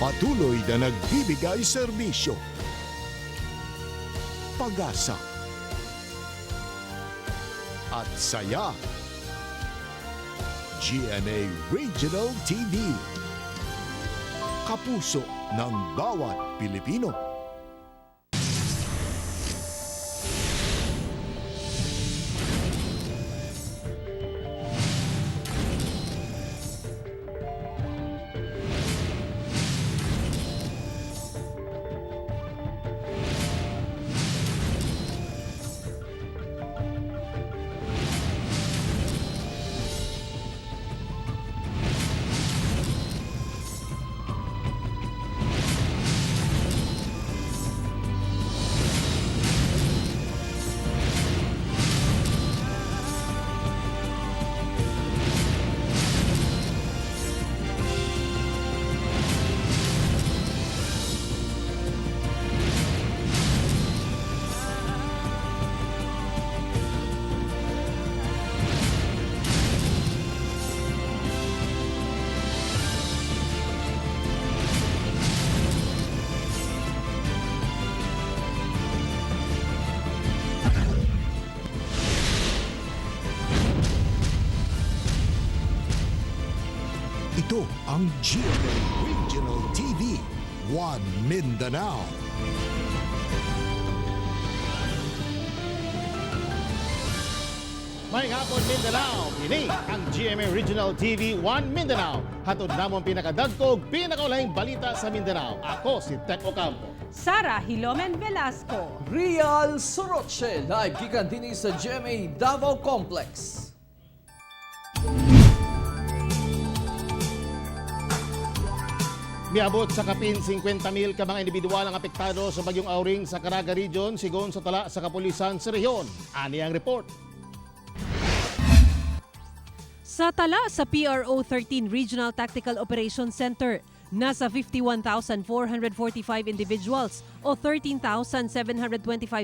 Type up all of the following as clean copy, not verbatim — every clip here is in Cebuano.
Patuloy na nagbibigay serbisyo, pag-asa, at saya. GMA Regional TV. Kapuso ng bawat Pilipino. Ito ang GMA Regional TV, One Mindanao. May hapon, Mindanao. Kini ang GMA Regional TV 1 Mindanao. Hatod namon pinakadagkog, pinakaulahing balita sa Mindanao. Ako si Tek Ocampo. Sara Hilomen Velasco. Real Soroche, live gikan dinhi sa GMA Davao Complex. Miabot sa kapin 50,000 ka mga individual ang apektado sa bagyong Auring sa Caraga Region, sigon sa tala sa kapulisan sa rehiyon. Ani ang report. Sa tala sa PRO 13 Regional Tactical Operations Center, nasa 51,445 individuals o 13,725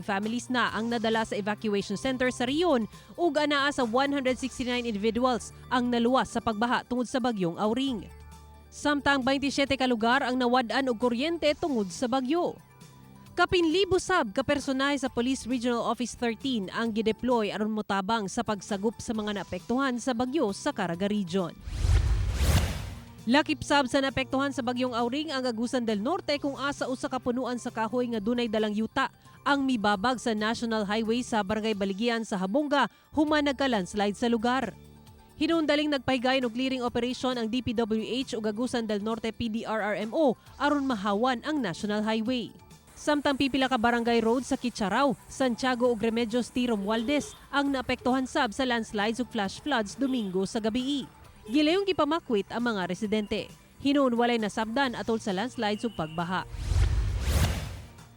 families na ang nadala sa evacuation center sa rehiyon ug anaa sa 169 individuals ang naluwas sa pagbaha tungod sa bagyong Auring. Samtang 27 ka lugar ang nawad-an og kuryente tungod sa bagyo. Kapin libo sab ka personahe sa Police Regional Office 13 ang gideploy aron motabang sa pagsagup sa mga naapektuhan sa bagyo sa Caraga Region. Lakip sab sa naapektuhan sa bagyong Auring ang Agusan del Norte kung asa usa ka punuan sa kahoy nga dunay dalang yuta ang mibabag sa National Highway sa Barangay Baligian sa Habonga human nagka-landslide sa lugar. Hinundaling nagpahigayon og clearing operation ang DPWH ug Agusan del Norte PDRRMO aron mahawan ang National Highway. Samtang pipila ka barangay road sa Kitcharao, Santiago ug Remedios T. Romualdez ang naapektuhan sab sa landslides ug flash floods Domingo sa gabii. Gilayong gipamakwit ang mga residente. Hinuon walay nasabdan atol sa landslides ug pagbaha.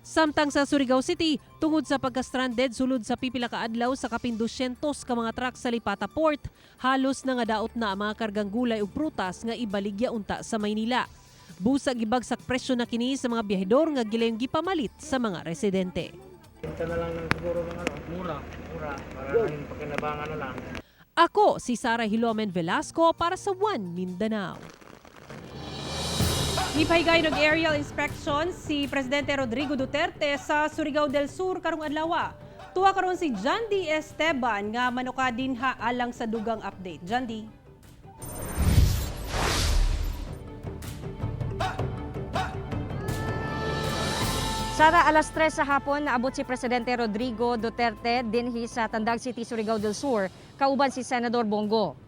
Samtang sa Surigao City, tungod sa pagka-stranded sulod sa pipila ka adlaw sa kapin 200 ka mga truck sa Lipata Port, halos nangadaot na ang mga kargang gulay ug prutas nga ibaligya unta sa Maynila. Busa gibagsak presyo na kini sa mga biyahedor nga gilayong gipamalit sa mga residente. Benta na lang ng siguro ng ano, mura, mura, para yung pakinabangan na lang. Ako si Sara Hilomen Velasco para sa One Mindanao. Mipahigay og aerial inspection si Presidente Rodrigo Duterte sa Surigao del Sur karong adlaw. Tuwa karon si Jandy Esteban nga manuka dinha alang sa dugang update. Jandy. Sara, alas 3 sa hapon, naabot si Presidente Rodrigo Duterte dinhi sa Tandag City, Surigao del Sur, kauban si Senador Bongo.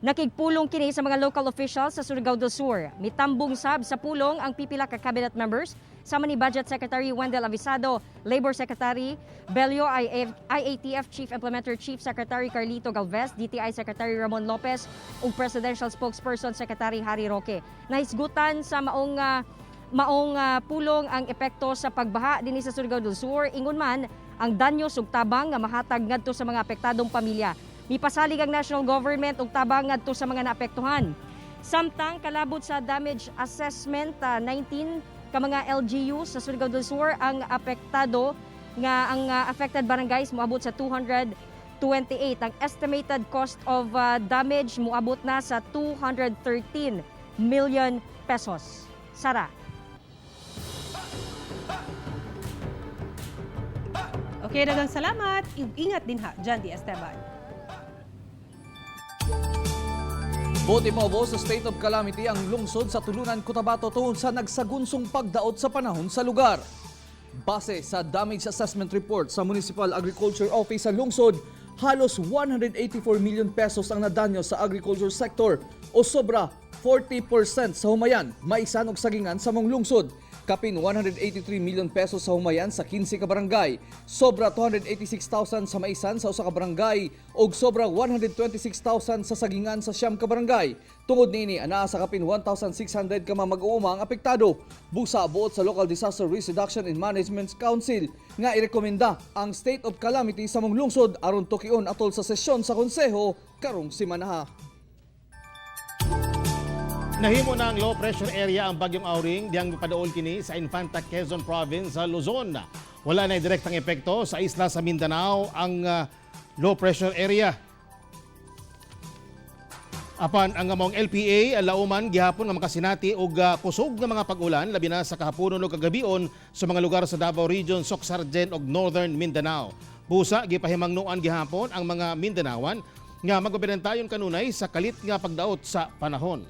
Nakigpulong kini sa mga local officials sa Surigao del Sur. Mitambong sab sa pulong ang pipila ka cabinet members sama ni Budget Secretary Wendell Avisado, Labor Secretary Bello, IATF Chief Implementer Chief Secretary Carlito Galvez, DTI Secretary Ramon Lopez ug Presidential Spokesperson Secretary Harry Roque. Nahisgutan sa maong pulong ang epekto sa pagbaha dinhi sa Surigao del Sur. Ingon man ang danyo ug tabang nga mahatag ngadto sa mga apektadong pamilya. Mipasalig ang national government og tabang ngadto sa mga naapektuhan. Samtang kalabot sa damage assessment, 19 ka mga LGU sa Surigao del Sur ang apektado nga ang affected barangays moabot sa 228. Ang estimated cost of damage moabot na sa 213 million pesos. Sara. Okay, daghang salamat. Ingat din ha, John D. Esteban. Bote mobo sa state of calamity ang lungsod sa Tulunan, Cotabato tungod sa nagsagunsong pagdaot sa panahon sa lugar. Base sa damage assessment report sa Municipal Agriculture Office sa lungsod, halos 184 million pesos ang nadanyo sa agriculture sector o sobra 40% sa humayan, maisan og sagingan sa mong lungsod. Kapin 183 million pesos sa humayan sa 15 ka barangay, sobra 286,000 sa maisan sa usa ka barangay ug sobra 126,000 sa sagingan sa 9 ka barangay. Tungod niini anaa sa kapin 1,600 ka mga mag-uuma ang apektado. Busa buot sa Local Disaster Risk Reduction and Management Council nga irekomenda ang state of calamity sa mong lungsod aron tukion atol sa sesyon sa konseho karong simanaha. Nahimo na ang low pressure area ang bagyong Auring diyang mipaduol kini sa Infanta Quezon Province sa Luzon. Wala na direktang epekto sa isla sa Mindanao ang low pressure area. Apan ang among LPA lauman gihapon nga makasinati og kusog nga mga pag-ulan labi na sa kahaponon ug kagabion sa mga lugar sa Davao Region, Socsargen ug Northern Mindanao. Busa gipahimangnoan gihapon ang mga Mindanawan nga magobernantayon kanunay sa kalit nga pagdaot sa panahon.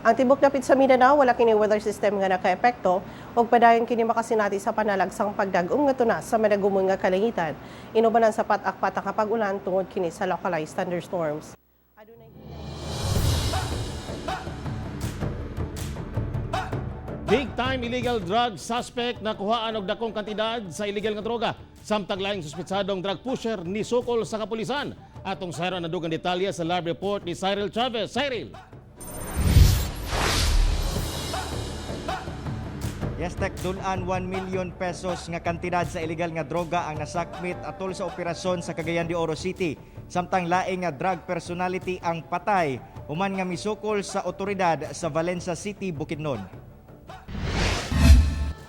Ang tibok dapit sa Mindanao wala kini weather system nga nakaepekto ug padayon kini makasinati sa panalagsang pagdag-om nga tuna sa managumon nga kalangitan. Inubanan sapat akpat ang kapag-ulan tungod kini sa localized thunderstorms. Adunay Big time illegal drug suspect na kuhaan og dakong kantidad sa illegal nga droga. Samtang laing suspetsadong drug pusher ni sukol sa kapulisan. Atong sayro na dugang detalye sa live report ni Cyril Chavez. Cyril. Yes, Tek, dulan 1 million pesos nga kantidad sa illegal nga droga ang nasakmit atol sa operasyon sa Cagayan de Oro City. Samtang laing nga drug personality ang patay, human nga misukol sa otoridad sa Valencia City, Bukidnon.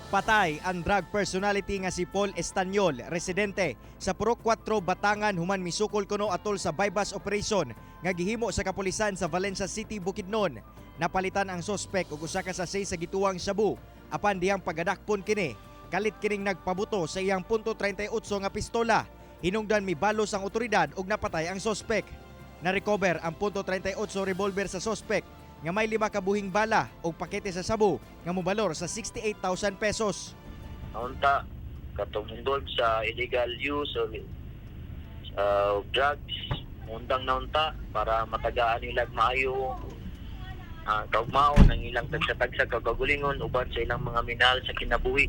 Patay ang drug personality nga si Paul Estanyol, residente sa Purok 4, Batangan, human misukol kuno atol sa bypass operation nga gihimo sa kapulisan sa Valencia City, Bukidnon. Napalitan ang sospek og usa ka sachet sa gituwang shabu apan diyang pagadakpon kini. Kalit kining nagpabuto sa iyang .38 nga pistola. Hinungdan mibalos ang otoridad ug napatay ang sospek. Na-recover ang .38 revolver sa sospek nga may 5 ka buhing bala ug pakete sa sabu nga mobalor sa 68,000 pesos. Naunta katong involved sa illegal use of drugs, undang naunta para matagaan nila maayo kaugmaon ang ilang tagsa-tagsa kagagulingon uban sa ilang mga minahal sa kinabuhi.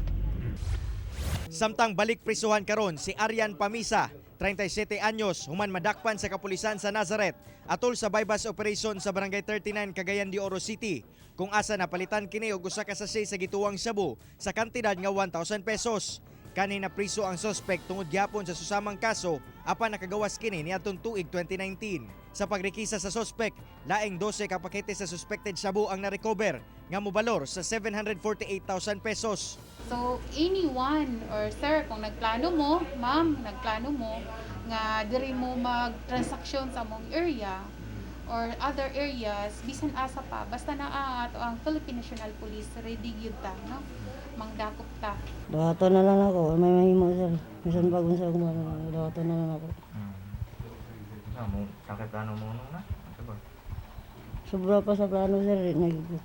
Samtang balik prisuhan karon si Arian Pamisa, 37 anyos, human madakpan sa kapulisan sa Nazareth atol sa bypass operation sa Barangay 39 Cagayan de Oro City. Kung asa napalitan kini og usa ka sachet sa gituwang shabu sa kantidad nga 1,000 pesos. Kani na priso ang suspect tungod gyapon sa susamang kaso apan nakagawas kini niadtong tuig 2019. Sa pagrekisa sa suspect, laing 12 ka pakete sa suspected shabu ang narecover nga mobalor sa 748,000 pesos. So anyone or sir, kung nagplano mo, ma'am, nagplano mo nga diri mo magtransaksyon sa among area or other areas, bisan asa pa, basta naa ato ang Philippine National Police, ready gyud ta, no? Mangdakop ta. Dawato na lang ako. May mahimo sir. Bisan pag unsa ko man, dawato na lang ako. Sakit plano mo na? Sobra pa sa plano sir, di na gyud ko.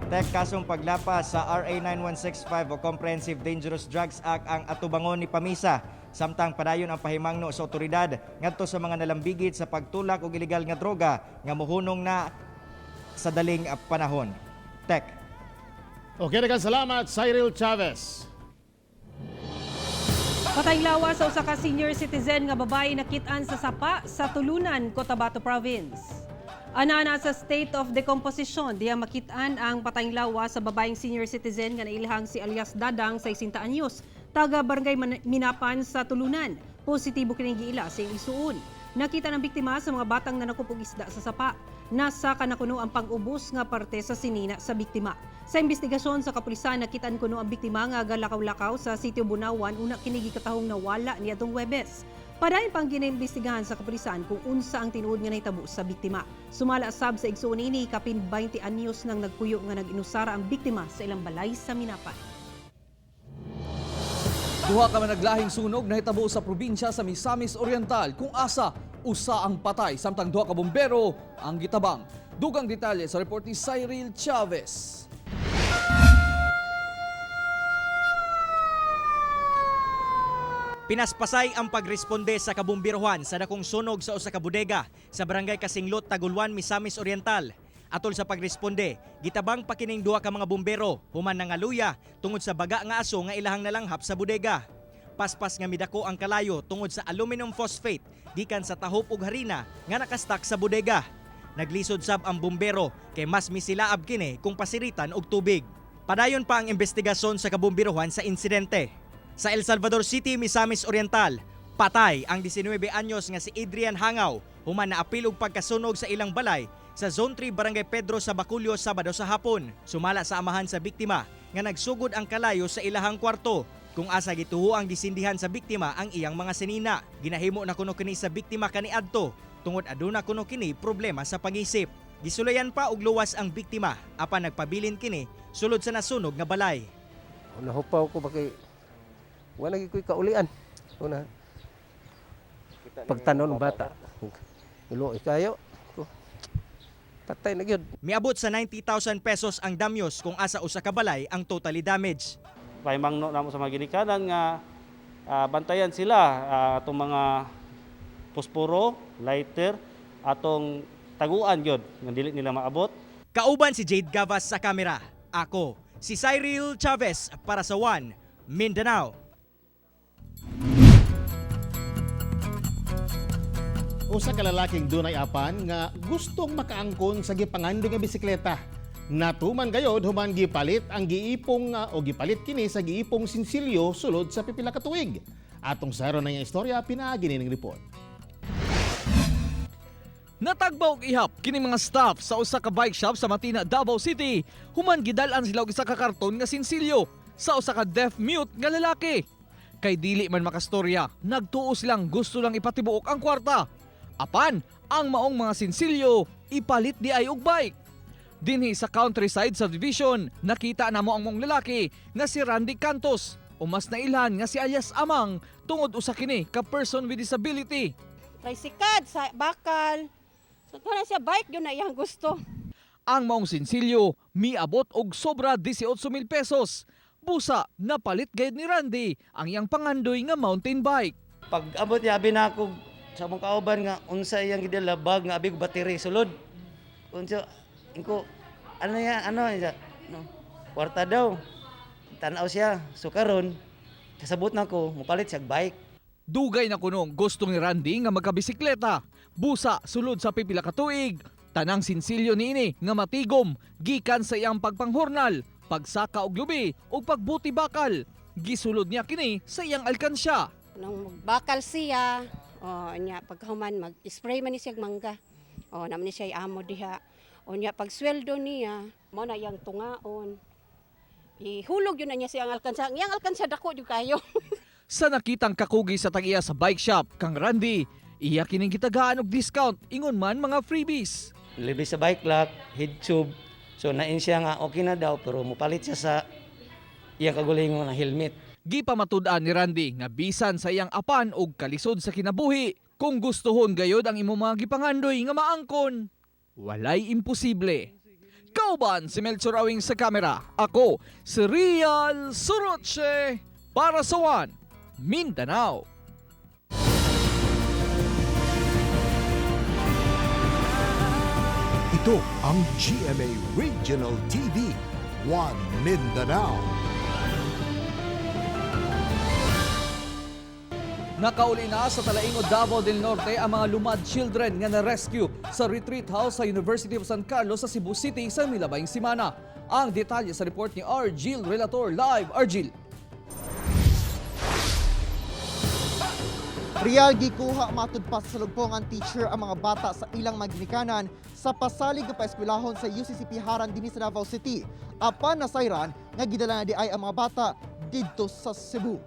Tek kasong paglapas sa RA 9165 o Comprehensive Dangerous Drugs Act ang atubangon ni Pamisa. Samtang padayon ang pahimangno sa otoridad ngadto sa mga nalambigit sa pagtulak og ilegal nga droga nga mohunong na sa daling panahon. Tek. Okay, daghang salamat Cyril Chavez. Patayng lawa sa usa ka senior citizen nga babae nakit-an sa sapa sa Tulunan, Cotabato Province. Ana sa state of decomposition, diya makit-an ang patayng lawa sa babaeng senior citizen nga nailhang si alias Dadang sa 60 anyos, taga Barangay Minapan sa Tulunan. Positibo kining giila sa iyang isuon. Nakita ng biktima sa mga batang nanakop og isda sa sapa. Nasa kanakuno ang pag-ubos nga parte sa sinina sa biktima. Sa investigasyon sa kapulisan, nakitaan kuno ang biktima nga galakaw-lakaw sa sitio Bunawan una kini gikatahong nawala niadtong Huwebes. Padayon pang ginaimbestigahan sa kapulisan kung unsa ang tinuod nga nahitabo sa biktima. Sumala sab sa igsuon ini kapin 20 anyos nang nagpuyo nga nag-inusara ang biktima sa ilang balay sa Minapan. Duha ka man naglahing sunog nahitabo sa probinsya sa Misamis Oriental kung asa usa ang patay samtang duha ka bombero ang gitabang. Dugang detalye sa report ni Cyril Chavez. Pinaspasay ang pagresponde sa kabumbiruhan sa dakong sunog sa usa ka bodega sa barangay Kasinglot, Taguluan, Misamis Oriental. Atol sa pagresponde, gitabang pa kining duha ka mga bumbero human nangaluya tungod sa baga nga aso nga ilahang nalanghap sa bodega. Paspas nga midako ang kalayo tungod sa aluminum phosphate gikan sa tahop ug harina nga nakastak sa bodega. Naglisod sab ang bumbero kay mas misilaab kini kung pasiritan og tubig. Padayon pa ang investigasyon sa kabumbiruhan sa insidente. Sa El Salvador City, Misamis Oriental, patay ang 19 anyos nga si Adrian Hangaw human naapil og pagkasunog sa ilang balay sa Zone 3 Barangay Pedro sa Baculio Sabado sa hapon. Sumala sa amahan sa biktima nga nagsugod ang kalayo sa ilahang kwarto kung asa gituho ang gisindihan sa biktima ang iyang mga sinina. Ginahimo na kuno kini sa biktima kaniadto tungod aduna kuno kini problema sa pangisip. Gisulayan pa og luwas ang biktima apan nagpabilin kini sulod sa nasunog nga balay. Nahupaw ko ba kay wala gyud ko'y kaulian. Una. Pagtanon ng bata. Ulo kayo. Ko. Patay na gyud. Miabot sa 90,000 pesos ang damyos kung asa usa ka balay ang totally damage. Paimangno namo sa mga ginikanan nga bantayan sila atong mga posporo, lighter, atong taguan gyud nga dili nila maabot. Kauban si Jade Gavas sa kamera. Ako, si Cyril Chavez para sa One Mindanao. Usa ka lalaking dunay apan nga gustong makaangkon sa gipangandoy nga bisikleta. Natuman gayod human gipalit ang giipong o gipalit kini sa giipong sinsilyo sulod sa pipila ka tuig. Atong saro na iyang istorya pinaagi ning report. Natagbaw og ihap kini mga staff sa usa ka bike shop sa Matina, Davao City. Human gidal-an sila og isa ka karton nga sinsilyo sa usa ka deaf mute nga lalaki. Kay dili man makastorya, nagtuo silang gusto lang ipatibuok ang kwarta. Apan, ang maong mga sinsilyo ipalit di ay og bike. Dinhi sa countryside subdivision, nakita namo ang mong lalaki nga si Randy Cantos o mas nailhan nga si alias Amang tungod usa kini ka person with disability. Tricycad, sa bakal. So na siya bike yun na iyang gusto. Ang maong sinsilyo miabot og sobra 18,000 pesos. Busa napalit gayud ni Randy ang iyang pangandoy nga mountain bike. Pag abot niya abi na ako sa among kauban nga unsa iyang gidala bag nga abi og battery sulod. Unsa ingko ano ya ano ya no kwarta daw. Tanaw siya so karon kasabot na ko mopalit siya og bike. Dugay na kunong gusto ni Randy nga magkabisikleta. Busa sulod sa pipila ka tuig. Tanang sinsilyo niini nga matigom gikan sa iyang pagpanghornal, pagsaka og lubi ug pagbuti bakal. Gisulod niya kini sa iyang alkansya. Nung magbakal siya, o niya pagkahuman mag-spray man ni siya og mangga. O naman ni siya amo diha. O niya pag sweldo niya, mo na iyang tungaon. Ihulog yun na niya siyang alkansya. Ang iyang alkansya dako jud kayo. Sa nakitang kakugi sa tag-iya sa bike shop kang Randy, iya kining gitagaan og discount ingon man mga freebies. Libre sa bike lock, head tube. So nain siya nga okay na daw pero mopalit siya sa iyang kagulingon nga helmet. Gipamatud-an ni Randy nga bisan sa iyang apan og kalisod sa kinabuhi, kung gustohon gayod ang imong mga gipangandoy nga maangkon, walay imposible. Kauban si Melchor Awing sa kamera. Ako si Rial Suroche para sa One Mindanao. Ito ang GMA Regional TV, One Mindanao. Nakauli na sa Talaingo, Davao del Norte ang mga lumad children nga na-rescue sa retreat house sa University of San Carlos sa Cebu City sa milabayng simana. Ang detalye sa report ni Argil Relator Live. Argil. Real gikuha matud pa sa salugpong ang teacher ang mga bata sa ilang maginikanan sa pasalig nga paeskwelahon sa UCCP Haran dinhi sa Davao City. Apan nasayran nga gidala na di ay ang mga bata didto sa Cebu.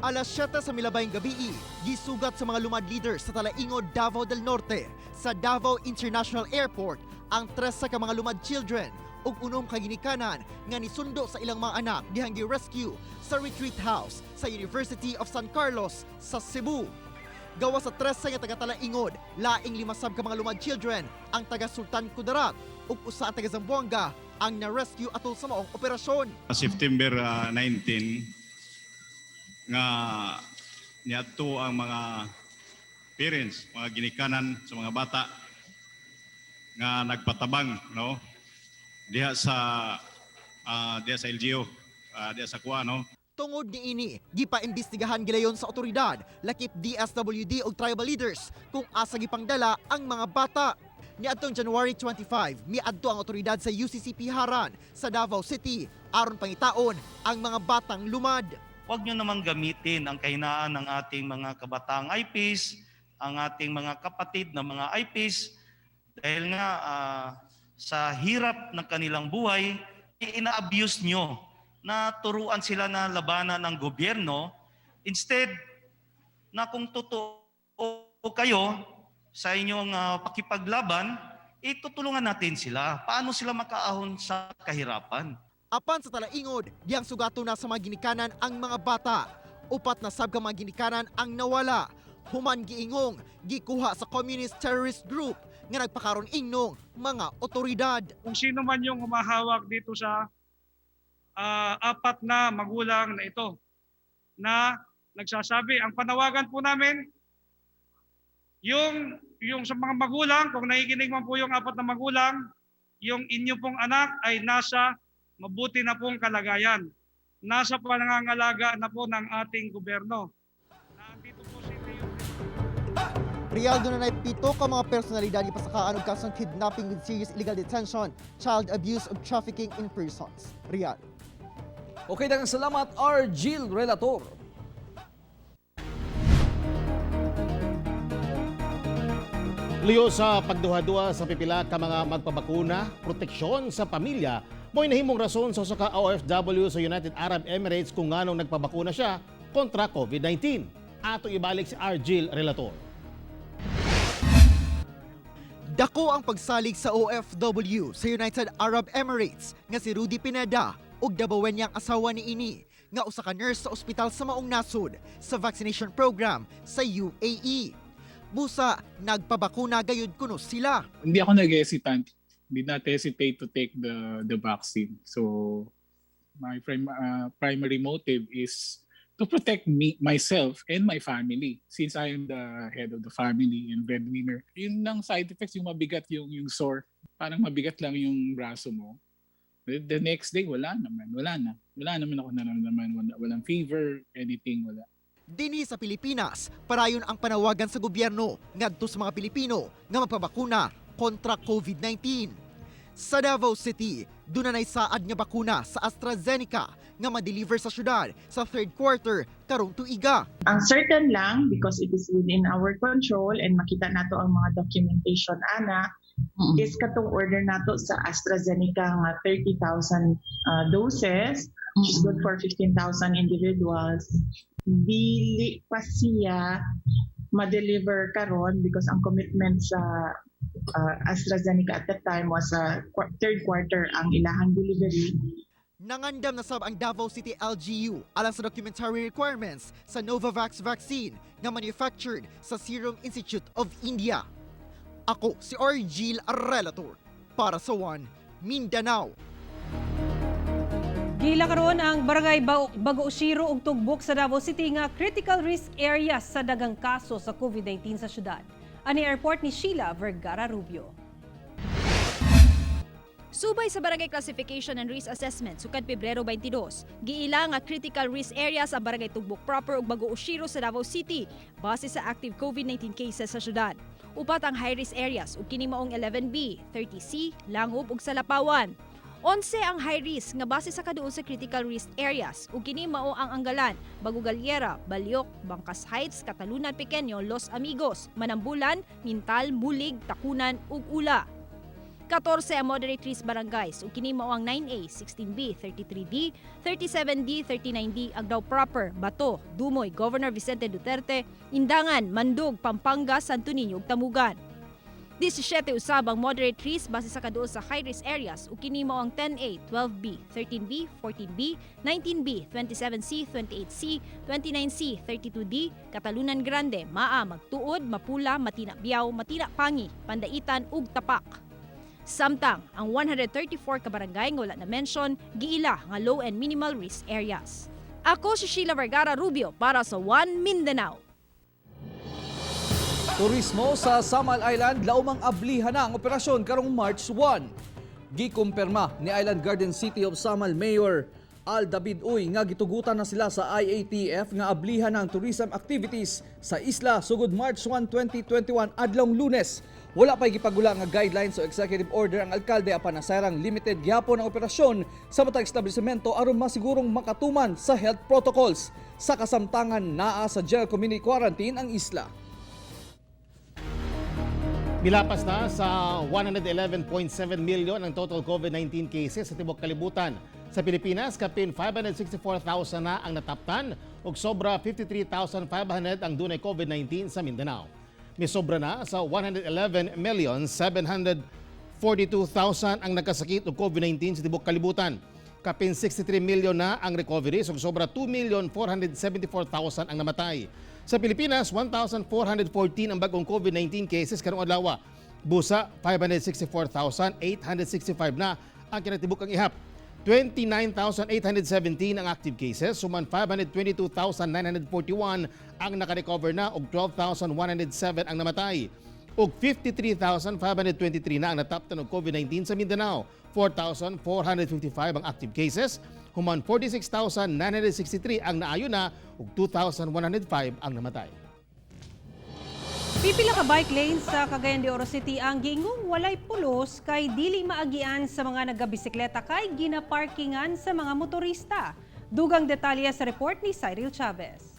Alas 7 sa milabayng gabii, gisugat sa mga lumad leaders sa Talaingod, Davao del Norte sa Davao International Airport ang tres sa ka mga lumad children ug unom ka ginikanan nga nisundo sa ilang mga anak dihang gi-rescue sa retreat house sa University of San Carlos sa Cebu. Gawas sa 13 nga taga Talaingod, laing lima sab ka mga lumad children ang taga Sultan Kudarat ug usa ang taga Zamboanga ang na-rescue atol sa maong operasyon. September 19 nga niadto ang mga parents, mga ginikanan sa mga bata nga nagpatabang, no, diha sa LGU, diha sa kuha, no. Tungod niini, gipaimbestigahan gilayon sa otoridad, lakip DSWD ug tribal leaders kung asa gipangdala ang mga bata. Niadtong January 25, miadto ang otoridad sa UCCP Haran sa Davao City aron pangitaon ang mga batang lumad. Huwag nyo namang gamitin ang kahinaan ng ating mga kabataang IPs, ang ating mga kapatid na mga IPs, dahil nga sa hirap ng kanilang buhay, ina-abuse nyo na turuan sila na labanan ng gobyerno instead na kung totoo kayo sa inyong pakipaglaban, itutulungan natin sila. Paano sila makaahon sa kahirapan? Apan sa Talaingod, diyang sugato na sa mga ginikanan ang mga bata. Upat na sab ka mga ginikanan ang nawala. Human giingong gikuha sa Communist Terrorist Group nga nagpakaron ingnong mga otoridad. Kung sino man yung humahawak dito sa apat na magulang na ito na nagsasabi, ang panawagan po namin, yung sa mga magulang, kung nakikinig man po yung apat na magulang, yung inyo pong anak ay nasa mabuti na pong kalagayan. Nasa panangangalaga na po ng ating gobyerno. Real, dunay pito ka mga personalidad gipasakaan og kasong kidnapping with serious illegal detention, child abuse ug trafficking in persons. Real. Okay, daghang salamat, Argil Relator. Liyo sa pagduha-duha sa pipila ka mga magpabakuna, proteksyon sa pamilya, mo'y nahimong rason sa usa ka OFW sa United Arab Emirates kung nganong nagpabakuna siya kontra COVID-19. Ato ibalik si Argil Relator. Dako ang pagsalig sa OFW sa United Arab Emirates nga si Rudy Pineda ug Dabawenyang asawa ni ini nga usa ka nurse sa ospital sa maong nasod sa vaccination program sa UAE. Busa nagpabakuna gayud kuno sila. Hindi ako nag-hesitant. Did not hesitate to take the vaccine. So my primary motive is to protect me, myself, and my family since I am the head of the family and breadwinner. Yun lang side effects, yung mabigat yung sore. Parang mabigat lang yung braso mo. The next day, wala naman. Wala na. Wala naman ako nararamdaman. Wala, walang fever, anything, wala. Dinhi sa Pilipinas, parayon ang panawagan sa gobyerno ngadto sa mga Pilipino nga magpabakuna kontra COVID-19. Sa Davao City, dunay saad nga bakuna sa AstraZeneca nga ma-deliver sa syudad sa third quarter karong tuiga. Ang certain lang, because it is within our control and makita nato ang mga documentation ana, is katong order nato sa AstraZeneca nga 30,000 doses, which is good for 15,000 individuals. Dili pa siya ma-deliver karon because ang commitment sa AstraZeneca at that time was third quarter ang ilahang delivery. Nangandam na sab ang Davao City LGU alang sa documentary requirements sa Novavax vaccine nga manufactured sa Serum Institute of India. Ako si Argil Relator para sa One Mindanao. Gila karon ang barangay Bago Oshiro ug Tugbok sa Davao City nga critical risk areas sa dagang kaso sa COVID-19 sa syudad. Ani report ni Sheila Vergara Rubio. Subay sa Barangay Classification and Risk Assessment sukad Pebrero 22, giila nga critical risk areas ang Barangay Tugbok proper ug Bago Oshiro sa Davao City base sa active COVID-19 cases sa syudad. Upat ang high risk areas ug kini maong 11B, 30C, Langub ug Salapawan. 11 ang high risk nga base sa kaduol sa critical risk areas ug kini mao ang Anggalan, Bago Galiera, Baliok, Bangkas Heights, Catalunan Pequeño, Los Amigos, Manambulan, Mintal, Mulig, Tacunan ug Ula. 14 ang moderate risk barangays ug kini mao ang 9A, 16B, 33D, 37D, 39D, Agdao Proper, Bato, Dumoy, Governor Vicente Duterte, Indangan, Mandug, Pampanga, Santo Niño ug Tamugan. 17 usab ang moderate risk base sa kaduol sa high risk areas ug kini mao ang 10A, 12B, 13B, 14B, 19B, 27C, 28C, 29C, 32D, Catalunan Grande, Maa, Magtuod, Mapula, Matina Biao, Matina Pangi, Pandaitan ug Tapak. Samtang ang 134 ka barangay nga wala na mention giila nga low and minimal risk areas. Ako si Sheila Vergara Rubio para sa One Mindanao. Turismo sa Samal Island laumang ablihan na ang operasyon karong March 1. Gikumpirma ni Island Garden City of Samal Mayor Al David Uy nga gitugutan na sila sa IATF nga ablihan na ang tourism activities sa isla sugod March 1, 2021 adlong Lunes. Wala pa'y gipagula nga guidelines o executive order ang alkalde apan nasayrang limited gihapon ang operasyon sa matag establishmento aron masigurong makatuman sa health protocols. Sa kasamtangan, naa sa general community quarantine ang isla. Milapas na sa 111.7 million ang total COVID-19 cases sa tibuok kalibutan. Sa Pilipinas, kapin 564,000 na ang nataptan ug sobra 53,500 ang dunay COVID-19 sa Mindanao. Misobra na sa 111,742,000 ang nagkasakit og COVID-19 sa tibuok kalibutan. Kapin 63 million na ang recoveries ug sobra 2,474,000 ang namatay. Sa Pilipinas, 1,414 ang bagong COVID-19 cases karong adlaw. Busa, 564,865 na ang kinatibuk-ang ihap. 29,817 ang active cases, human 522,941 ang nakarecover na ug 12,107 ang namatay. Ug 53,523 na ang nataptan og COVID-19 sa Mindanao. 4,455 ang active cases, human 46,963 ang naayo na ug 2,105 ang namatay. Pipila ka bike lanes sa Cagayan de Oro City ang giingong walay pulos kay dili maagian sa mga nagabisikleta kay ginaparkingan sa mga motorista. Dugang detalye sa report ni Cyril Chavez.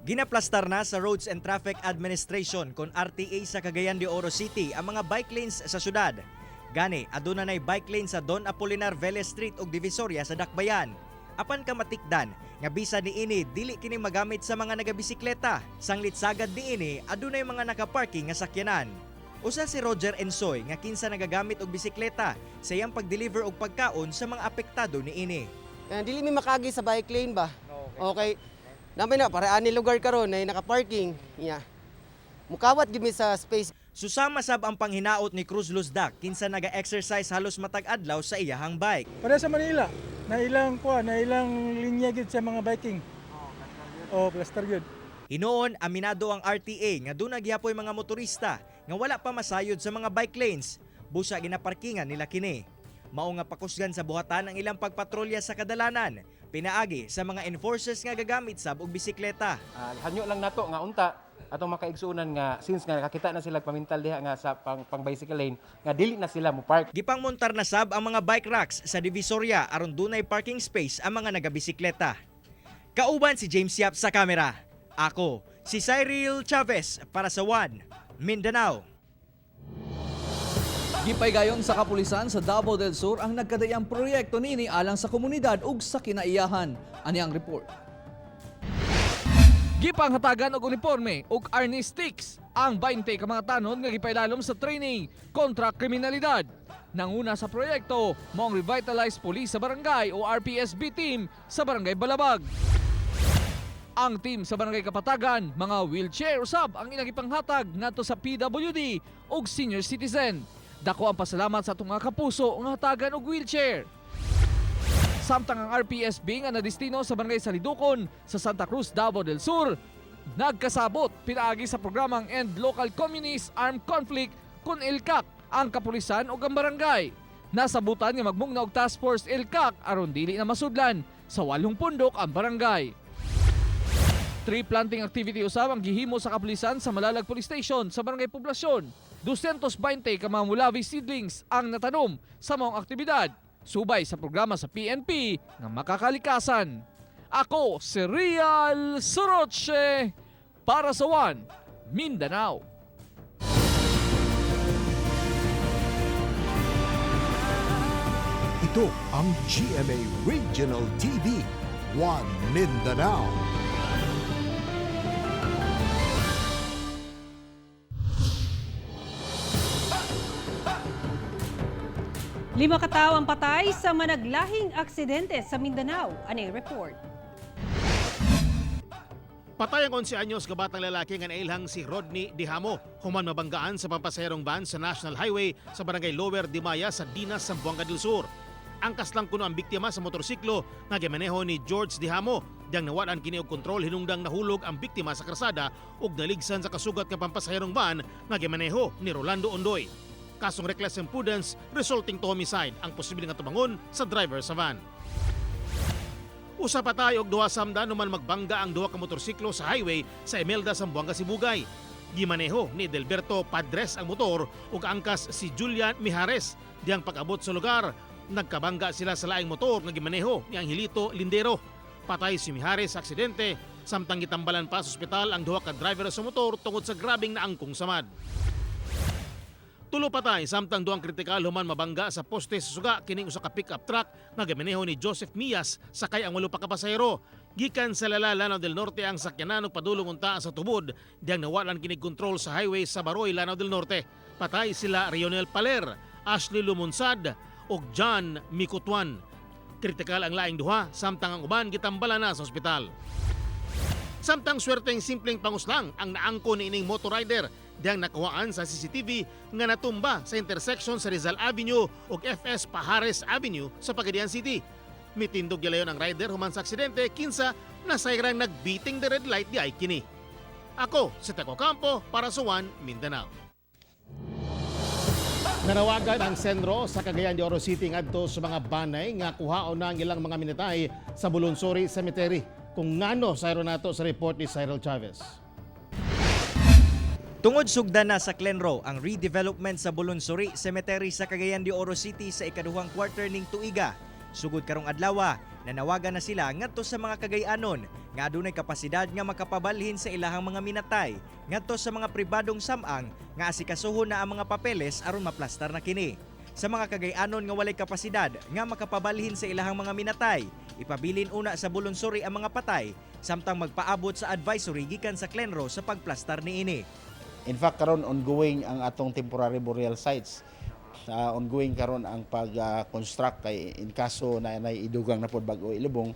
Ginaplastar na sa Roads and Traffic Administration kon RTA sa Cagayan de Oro City ang mga bike lanes sa syudad. Gani, aduna nay bike lane sa Don Apolinar Velez Street ug Divisoria sa Dakbayan. Apan kamatikdan nga bisan niini, dili kini magamit sa mga nagabisikleta. Sanglit sagad niini, adunay mga nakaparking nga sakyanan. Usa si Roger Ensoy nga kinsa nagagamit og bisikleta sa iyang pag-deliver og pagkaon sa mga apektado niini. Dili mi makagi sa bike lane ba? Okay. Namay na para ani lugar karon na naka-parking. Yeah. Mukawat gyud mi sa space. Susama sab ang panghinaot ni Cruz Luzdak kinsa naga-exercise halos matag adlaw sa iyahang bike. Para sa Manila, na ilang kuha, na ilang linya gid sa mga biking. Oh, plaster gyud. Hinuon, aminado ang RTA nga duna gihapoy mga motorista nga wala pa masayod sa mga bike lanes. Busa ginaparkingan nila kini. Mao nga pakusgan sa buhatan ang ilang pagpatrolya sa kadalanan, pinaagi sa mga enforcers nga gagamit sab og bisikleta. Hanyo lang nato nga unta atong makaigsuonan nga since nga nakakita na sila pamintal diha nga sa pang bicycle lane nga dili na sila mo park. Gipangmontar na sab ang mga bike racks sa Divisoria aron dunay parking space ang mga nagabisikleta. Kauban si James Yap sa kamera. Ako, si Cyril Chavez para sa One Mindanao. Gipaygayon sa kapulisan sa Davao del Sur ang nagkadayang proyekto nini alang sa komunidad ug sa kinaiyahan. Ani ang report. Gipanghatagan og uniforme ug arnis sticks ang 20 ka mga tanod nga gipailalom sa training kontra kriminalidad. Nanguna sa proyekto mao ang Revitalized Police sa Barangay o RPSB team sa Barangay Balabag. Ang team sa Barangay Kapatagan, mga wheelchair usab ang ilang ipanghatag ngadto sa PWD ug senior citizen. Dako ang pasalamat sa atong mga kapuso nga hatagan og wheelchair. Samtang ang RPSB nga nadestino sa Barangay Salidukon sa Santa Cruz, Davao del Sur, nagkasabot pinaagi sa programang End Local Communist Armed Conflict kun ELCAC ang kapulisan ug ang barangay. Nasabutan nga magmugna og task force ELCAC aron dili na masudlan sa walong pundok ang barangay. Tree planting activity usab ang gihimo sa kapulisan sa Malalag Police Station sa Barangay Poblasyon. 220 ka mga Mulavi seedlings ang natanom sa maong aktibidad. Subay sa programa sa PNP nga makakalikasan. Ako si Real Soroche para sa One Mindanao. Ito ang GMA Regional TV, One Mindanao. Lima katawo ang patay sa managlahing aksidente sa Mindanao. Anay report. Patay ang 11 anyos kabatang lalaki nga nailhang si Rodney Dihamo human mabanggaan sa pampasaherong van sa National Highway sa Barangay Lower Dimaya sa Dinas, Zamboanga del Sur. Angkas lang kuno ang biktima sa motorsiklo nga gimaneho ni George Dihamo. Diyang nawalan kini og kontrol hinungdang nahulog ang biktima sa karsada ug naligsan sa kasugat nga pampasaherong van nga gimaneho ni Rolando Ondoy. Kasong reckless imprudence resulting to homicide ang posibleng atubangon sa driver sa van. Usa patay og duha samdan human magbangga ang duha ka motorsiklo sa highway sa Imelda, Zamboanga, Sibugay. Gimaneho ni Delberto Padres ang motor ug angkas si Julian Mijares. Diyang pag-abot sa lugar, nagkabangga sila sa laing motor nga gimaneho ni Angelito Lindero. Patay si Mijares sa aksidente samtang gitambalan pa sa ospital ang duha ka driver sa motor tungod sa grabeng naangkong samad. Tulo patay samtang duhang kritikal human mabangga sa poste sa suga kining usa ka pick-up truck nga gimaneho ni Joseph Mias sakay ang 8 pa ka pasahero. Gikan sa Lala, Lanao del Norte ang sakyanan ug padulong unta sa tubod diyang nawalan kini kontrol sa highway sa Baroy, Lanao del Norte. Patay sila Rionel Paler, Ashley Lumunsad ug John Mikutuan. Kritikal ang laing duha samtang ang uban gitambala na sa ospital. Samtang swerteng simpleng panguslang ang naangko ni ining motorrider diyang nakuhaan sa CCTV nga natumba sa intersection sa Rizal Avenue ug FS Pajares Avenue sa Pagadian City. Mitindog gilayon ang rider human sa aksidente kinsa nasayrang nagbeating the red light di ay kini. Ako si Teco Campo para sa One Mindanao. Nanawagan ang Senro sa Cagayan de Oro City ngadto sa mga banay nga kuhaon na ang ilang mga minatay sa Bulunsori Cemetery. Kung ngano sayro nato sa report ni Cyril Chavez. Tungod sugdan na sa Clenro ang redevelopment sa Bulunsori Cemetery sa Cagayan de Oro City sa ikaduhang quarter ning tuiga. Sugod karong adlaw, nanawagan na sila ngadto sa mga Cagayanon nga adunay kapasidad nga makapabalhin sa ilahang mga minatay ngadto sa mga pribadong samang nga asikasuhon na ang mga papeles aron maplastar na kini. Sa mga Cagayanon nga walay kapasidad nga makapabalhin sa ilahang mga minatay, ipabilin una sa Bulunsori ang mga patay samtang magpaabot sa advisory gikan sa Clenro sa pagplastar niini. In fact, karon ongoing ang atong temporary burial sites. Ongoing karon ang pag-construct kay in kaso na naidugang na pod bag-o ilubong,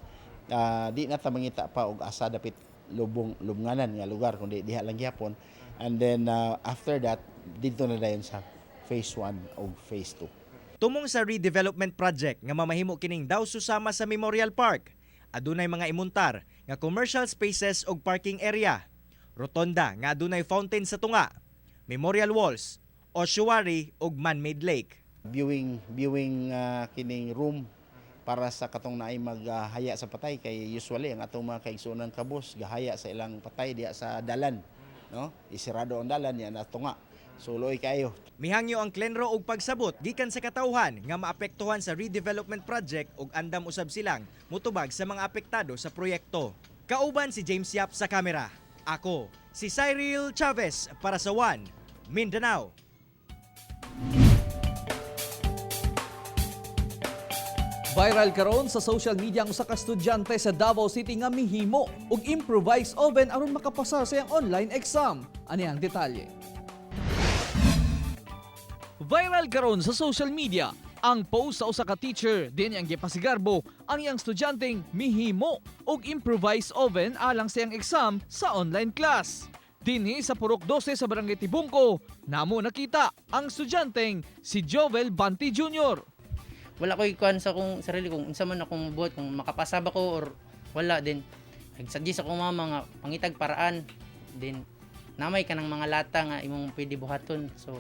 di na ta mangita pa og asa dapit lubong lubnganan nga lugar kundi diha lang gihapon. And then after that didto na dayon sa phase 1 og phase 2. Tumong sa redevelopment project nga mamahimo kining daw susama sa Memorial Park, adunay mga imuntar nga commercial spaces ug parking area, rotonda nga adunay fountain sa tunga, memorial walls, ossuary ug man-made lake. Viewing viewing kining room para sa katong naay maghaya sa patay kay usually ang atong mga kaigsuonan kabus gahaya sa ilang patay diha sa dalan, no, isirado ang dalan yan atunga, so luoy kayo. Mihangyo ang Clenro og pagsabot gikan sa katawhan nga maapektuhan sa redevelopment project ug andam usab silang mutubag sa mga apektado sa proyekto. Kauban si James Yap sa kamera. Ako, si Cyril Chavez para sa One Mindanao. Viral karon sa social media ang usa ka estudyante sa Davao City nga mihimo og improvised oven aron makapasar sa iyang online exam. Ani ang detalye. Viral karon sa social media ang post sa usa ka teacher din ang gipasigarbo ang iyang estudyanteng mihimo og improvised oven alang sa iyang exam sa online class. Dinhi sa Purok 12 sa Barangay Tibungko, namo nakita ang estudyanteng si Jovel Banti Jr. Wala ko'y kuan sa kong sarili kung unsa man akong buhat, kung makapasa ba ko or wala din. Nagsuggest ako mama nga pangitag paraan din, namay ka ng mga lata nga imong pwede buhaton. So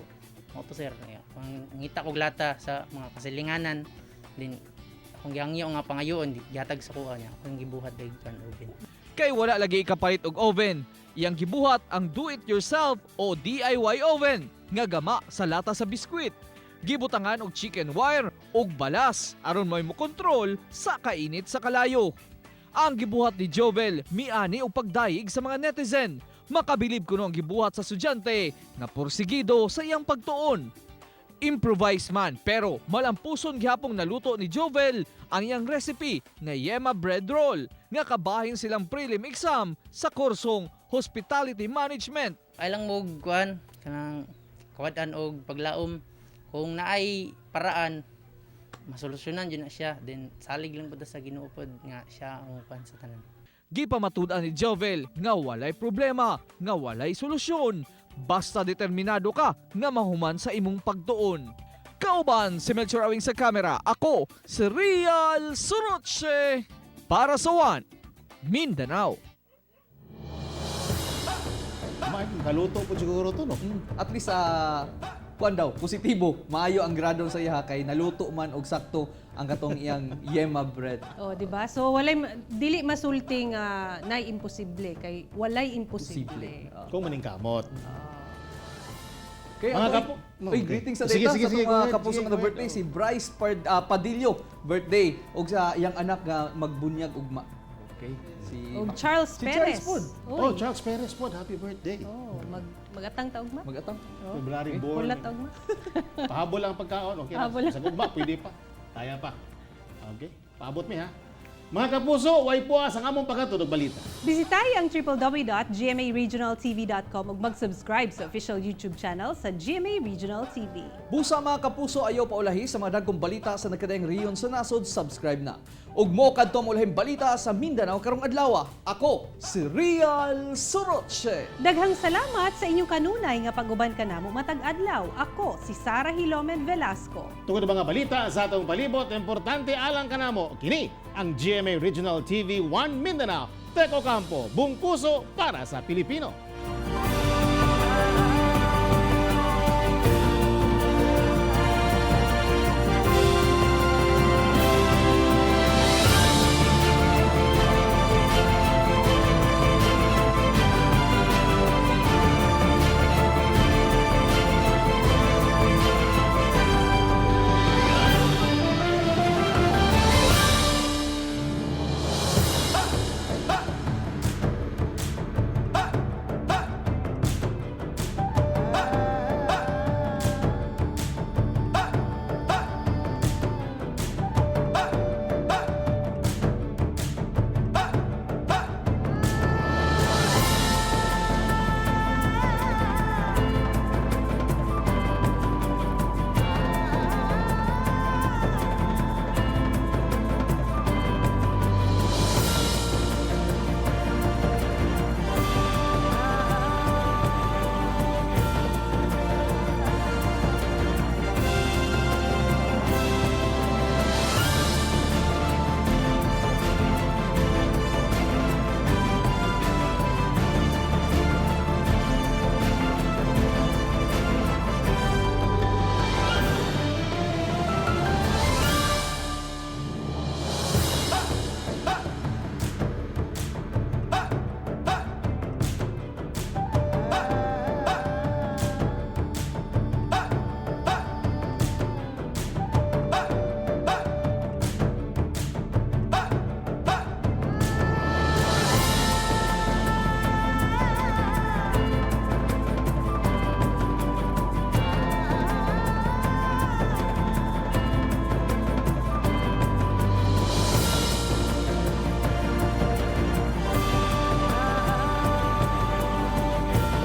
mao to, sir, pangita kog lata sa mga kasilinganan din, akong gihangyo nga pangayoon, gihatag sa kuha niya akong gibuhat dahil kan oven. Kay wala lagi kapalit og oven. Iyang gibuhat ang do-it-yourself o DIY oven nga gama sa lata sa biskwit. Gibutangan og chicken wire ug balas aron may mokontrol sa kainit sa kalayo. Ang gibuhat ni Jovel miani og pagdayeg sa mga netizen. Makabilib kuno ang gibuhat sa estudyante nga porsigido sa iyang pagtuon. Improvise man pero malampuson gihapong naluto ni Jovel ang iyang recipe nga yema bread roll nga kabahin silang prelim exam sa kursong Hospitality Management. Ay lang mo kuan kanang kawad-an og paglaom, kung naay paraan masolusyonan jud na siya, then salig lang pud ta sa Ginoo pod nga siya ang kuan sa tanan. Gipamatud-an ni Jovel nga walay problema, nga walay solusyon, basta determinado ka nga mahuman sa imong pagtuon. Kauban si Melchor Awing sa kamera, ako si Real Suroche para sa One Mindanao. Mike, kaluto po siguro to, no? At least sa kuan daw, positibo, maayo ang grado sa iya kay naluto man og sakto ang katong iyang yema bread. Oh, di ba? So walay dili masulti nga nay imposible kay walay imposible. Kung maningkamot. Kaya Mga ato, kapo- Uy, greetings sa Sige, data sige, sa sige, atong go mga ahead. kapuso Sige, nga go ahead. birthday si Bryce Padillo birthday ug sa iyang anak nga magbunyag ugma. Okay. Si Og Charles si Perez. Charles pod. Uy. Oh, Charles Perez po. Happy birthday. Oh, magatang taog ma. Magatang. Oh. February born. Pula taog ma. Pahabol ang pagkaon. Okay. Pahabol lang. lang. Sa gugma, pwede pa. Kaya pa. Okay. Paabot mi ha. Mga kapuso, way po sa among pagkatulog balita. Bisitahi ang www.gmaregionaltv.com ug mag-subscribe sa official YouTube channel sa GMA Regional TV. Busa mga kapuso, ayaw paulahi sa mga dagkong balita sa nagkadayang rehiyon sa nasod, subscribe na. Ug mo kadto ang ulahing balita sa Mindanao karong adlaw. Ako si Real Soroche. Daghang salamat sa inyong kanunay nga pag-uban kanamo matag adlaw. Ako si Sara Hilomen Velasco. Tungod mga balita sa atong palibot, importante alang kanamo. Kini ang GMA Regional TV 1 Mindanao. Teko Campo, buong puso para sa Pilipino.